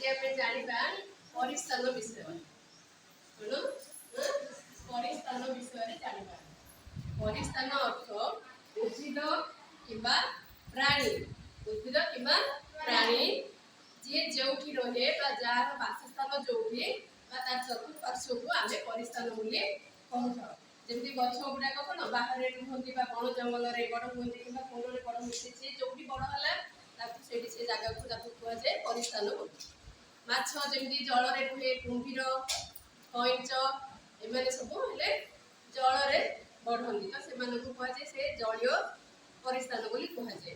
ଆଜି ଆମେ ଜାଣିବା ପରିସ୍ଥାନ ବିଷୟରେ। କଣ ନା, ପରିସ୍ଥାନ ବିଷୟରେ ଜାଣିବା। ପରିସ୍ଥାନ ଅର୍ଥ ଉଦ୍ଭିଦ କିମ୍ବା ପ୍ରାଣୀ, ଉଦ୍ଭିଦ କିମ୍ବା ପ୍ରାଣୀ ଯିଏ ଯେଉଁଠି ରହେ ବା ଯାହାର ବାସସ୍ଥାନ ଯୋଉଠି ବା ତାର ଚତୁଃପାର୍ଶ୍ୱକୁ ଆମେ ପରିସ୍ଥାନ ବୋଲି କହୁଥାଉ। ଯେମିତି ଗଛ ଗୁଡାକ କଣ ବାହାରେ ରୁହନ୍ତି ବା ବଣ ଜଙ୍ଗଲରେ ବଡ଼ ହୁଅନ୍ତି କିମ୍ବା ବଣରେ ବଡ଼ ହୁଅନ୍ତି। ସିଏ ଯୋଉଠି ବଡ଼ ହେଲା, ତାକୁ ସେଇଠି ସେ ଜାଗାକୁ ତାକୁ କୁହାଯାଏ ପରିସ୍ଥାନ ବୋଲି। ମାଛ ଯେମିତି ଜଳରେ ରୁହେ, କୁମ୍ଭୀର, କଇଁଚ ଏମାନେ ସବୁ ହେଲେ ଜଳରେ ବଢ଼ନ୍ତି, ତ ସେମାନଙ୍କୁ କୁହାଯାଏ ସେ ଜଳୀୟ ପରିସ୍ଥାନ ବୋଲି କୁହାଯାଏ।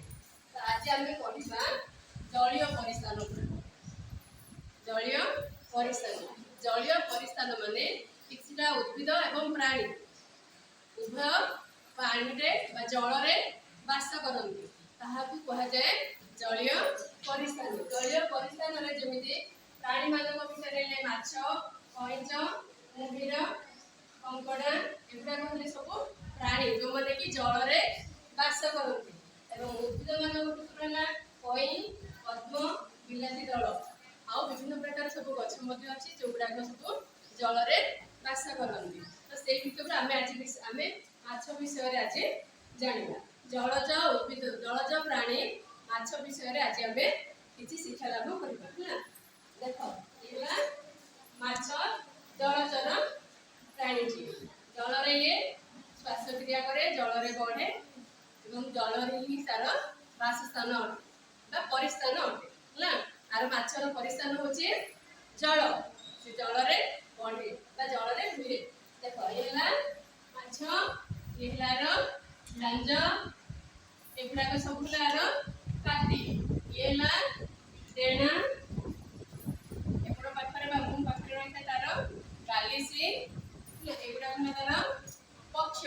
ତ ଆଜି ଆମେ ପଢିବା ଜଳୀୟ ପରିସ୍ଥାନ ଗୁଡାକ। ଜଳୀୟ ପରିସ୍ଥାନ। ଜଳୀୟ ପରିସ୍ଥାନ ମାନେ କିଛିଟା ଉଦ୍ଭିଦ ଏବଂ ପ୍ରାଣୀ ଉଭୟ ପାଣିରେ ବା ଜଳରେ ବାସ କରନ୍ତି, ତାହାକୁ କୁହାଯାଏ ଜଳୀୟ ପରିସ୍ଥାନ। ଜଳୀୟ ପରିସ୍ଥାନରେ ଯେମିତି ପ୍ରାଣୀମାନଙ୍କ ଭିତରେ ହେଲେ ମାଛ, କଇଁଚ, କୁମ୍ଭୀର, କଙ୍କଡ଼ା, ଏଗୁଡ଼ାକ ହେଲେ ସବୁ ପ୍ରାଣୀ ଯେଉଁମାନେ କି ଜଳରେ ବାସ କରନ୍ତି। ଏବଂ ଉଦ୍ଭିଦମାନଙ୍କ ଭିତରୁ ହେଲା କଇଁ, ପଦ୍ମ, ବିଲାତି ଦଳ ଆଉ ବିଭିନ୍ନ ପ୍ରକାର ସବୁ ଗଛ ମଧ୍ୟ ଅଛି, ଯେଉଁଗୁଡ଼ାକ ସବୁ ଜଳରେ ବାସ କରନ୍ତି। ତ ସେଇ ଭିତରୁ ଆମେ ଆଜି ଆମେ ମାଛ ବିଷୟରେ ଆଜି ଜାଣିବା। ଜଳଜ ଉଦ୍ଭିଦ, ଜଳଜ ପ୍ରାଣୀ ମାଛ ବିଷୟରେ ଆଜି ଆମେ କିଛି ଶିକ୍ଷା ଲାଭ କରିବା। ହେଲା, ଦେଖ, ଇଏ ହେଲା ମାଛ, ଜଳଚର ପ୍ରାଣୀଟି। ଜଳରେ ଇଏ ଶ୍ୱାସକ୍ରିୟା କରେ, ଜଳରେ ବଢ଼େ ଏବଂ ଜଳରେ ହିଁ ତାର ବାସସ୍ଥାନ ଅଟେ ବା ପରିସ୍ଥାନ ଅଟେ। ହେଲା, ଆର ମାଛର ପରିସ୍ଥାନ ହଉଛି ଜଳ। ସେ ଜଳରେ ବଢ଼େ ବା ଜଳରେ ରୁହେ। ଦେଖ, ଇଏ ହେଲା ମାଛ, ଇଏ ହେଲା ଆର ଲାଞ୍ଜ, ଏଗୁଡ଼ାକ ସବୁ ହେଲା ଆର ପାଟି, ଇଏ ହେଲା ଡେଣା, ଏପଟ ପାଖରେ ବା ମୁହଁ ପାଖରେ ରହିଥାଏ ତାର ଗାଲିସି। ହେଲା, ଏଗୁଡ଼ାକ ହେଲା ତାର ପକ୍ଷ।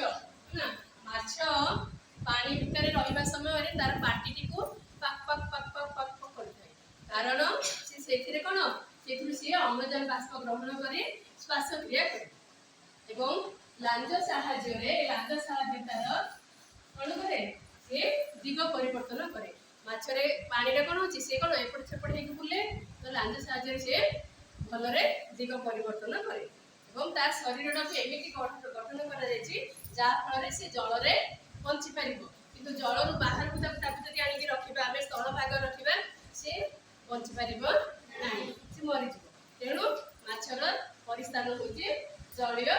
ହେଲା, ମାଛ ପାଣି ଭିତରେ ରହିବା ସମୟରେ ତାର ପାଟିଟିକୁ ପାକ୍ ପାକ୍ ପାକ୍ ପାକ୍ ପାକ୍ ପାକ୍ କରିଥାଏ, କାରଣ ସେ ସେଥିରେ କ'ଣ, ସେଥିରୁ ସିଏ ଅମ୍ଳଜାନ ବାଷ୍ପ ଗ୍ରହଣ କରି ଶ୍ୱାସକ୍ରିୟା କରେ। ଏବଂ ଲାଞ୍ଜ ସାହାଯ୍ୟରେ ତାର କ'ଣ କରେ? ସିଏ ଦିଗ ପରିବର୍ତ୍ତନ କରେ। ମାଛରେ ପାଣିରେ କ'ଣ ହଉଛି, ସିଏ କ'ଣ ଏପଟ ସେପଟ ହେଇକି ବୁଲେ, ତ ଲାଞ୍ଜ ସାହାଯ୍ୟରେ ସିଏ ଭଲରେ ଦିଗ ପରିବର୍ତ୍ତନ କରେ। ଏବଂ ତା ଶରୀରଟାକୁ ଏମିତି ଗଠନ କରାଯାଇଛି, ଯାହା ଫଳରେ ସେ ଜଳରେ ବଞ୍ଚି ପାରିବ। କିନ୍ତୁ ଜଳରୁ ବାହାରକୁ ତାକୁ ତାକୁ ଯଦି ଆଣିକି ରଖିବା, ଆମେ ସ୍ଥଳ ଭାଗ ରଖିବା, ସେ ବଞ୍ଚି ପାରିବ ନାହିଁ, ସେ ମରିଯିବ। ତେଣୁ ମାଛର ପରିସ୍ଥାନ ହେଉଛି ଜଳୀୟ।